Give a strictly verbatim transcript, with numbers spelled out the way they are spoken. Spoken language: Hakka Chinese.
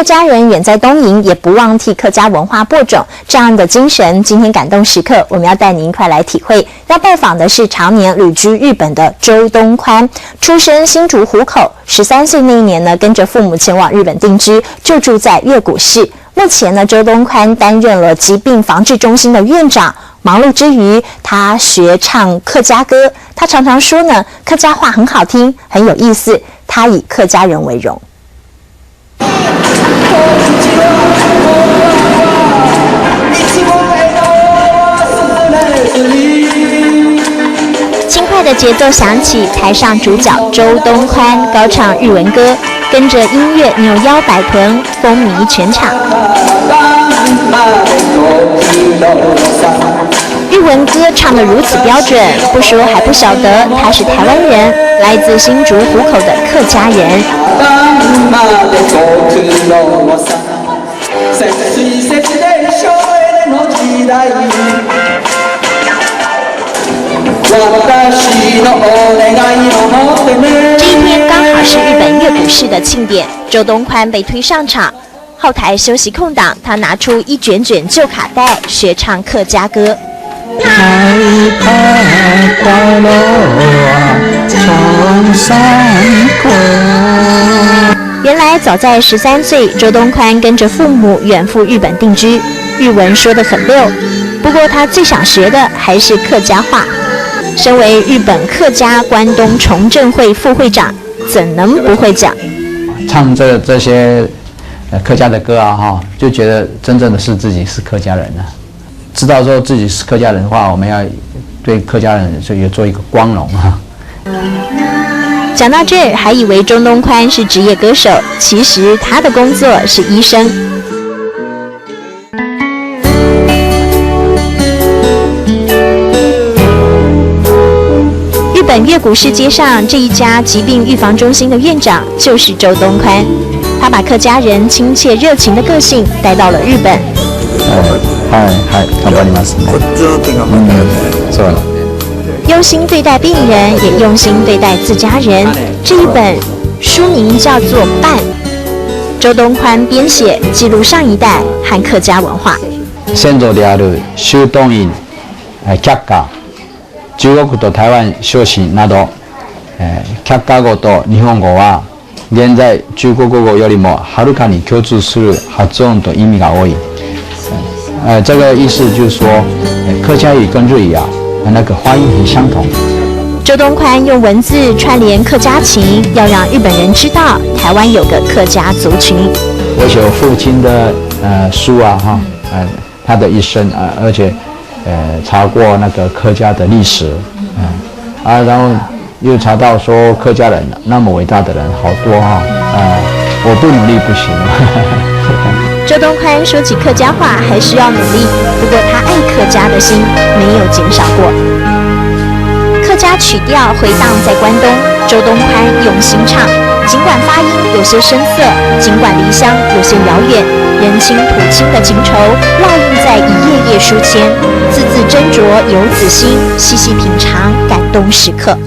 家人远在东瀛，也不忘替客家文化播种，这样的精神，今天感动时刻，我们要带您一块来体会。要拜访的是常年旅居日本的周东宽，出生新竹湖口，十三岁那一年呢，跟着父母前往日本定居，就住在越谷市。目前呢，周东宽担任了疾病防治中心的院长，忙碌之余，他学唱客家歌。他常常说呢，客家话很好听，很有意思，他以客家人为荣。轻快的节奏响起，台上主角周东宽高唱日文歌，跟着音乐扭腰摆臀，风靡全场。日文歌唱得如此标准，不说还不晓得他是台湾人，来自新竹湖口的客家人。这一天刚好是日本越谷市的庆典，周东宽被推上场。后台休息空档，他拿出一卷卷旧卡带，学唱客家歌。 原来早在十三岁，周东宽跟着父母远赴日本定居，日文说得很溜。不过他最想学的还是客家话。身为日本客家关东崇正会副会长，怎能不会讲？唱这这些呃客家的歌啊，哈，就觉得真正的是自己是客家人啊。知道说自己是客家人的话，我们要对客家人所以做一个光荣啊。讲到这儿，还以为周东宽是职业歌手，其实他的工作是医生。日本越谷市街上这一家疾病预防中心的院长就是周东宽，他把客家人亲切热情的个性带到了日本。 はい、はい、はい、頑張ります。こっちの手がまたやばい。そうだ。用心对待病人，也用心对待自家人。这一本书名叫做《伴》，周东宽编写，记录上一代和客家文化。先祖である周東院、えー、却下、中国と台湾、少子など、えー却下語と日本語は、現在中国語よりもはるかに共通する発音と意味が多い。呃，这个意思就是说，呃客家语跟日语啊，那个发音很相同。周东宽用文字串联客家情，要让日本人知道台湾有个客家族群。我写我父亲的呃书啊，哈，呃，他的一生啊，而且呃查过那个客家的历史，嗯啊，然后又查到说客家人那么伟大的人好多哈，啊，我不努力不行。周东宽说起客家话还需要努力，不过他爱客家的心没有减少过。客家曲调回荡在关东，周东宽用心唱，尽管发音有些生涩，尽管离乡有些遥远，人亲土亲的情仇烙印在一页页书签，字字斟酌游子心，细细品尝，感动时刻。